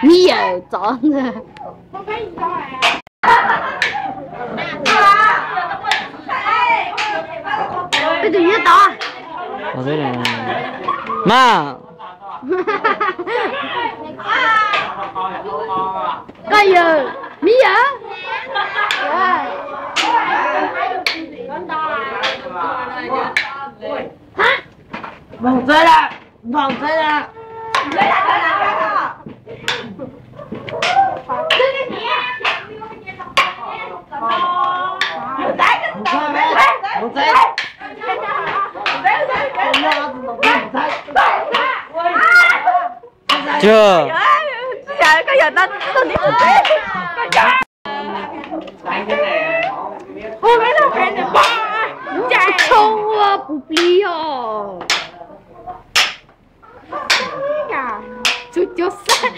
Miv yawm txov ntag. Peb tus nyob tod. Mas, koj yawm, miv yawm. Tsis yog, koj yawm tau tib qho. Ua peb lub qe nws pom, ua puv plig os. Tsuj cuab xab.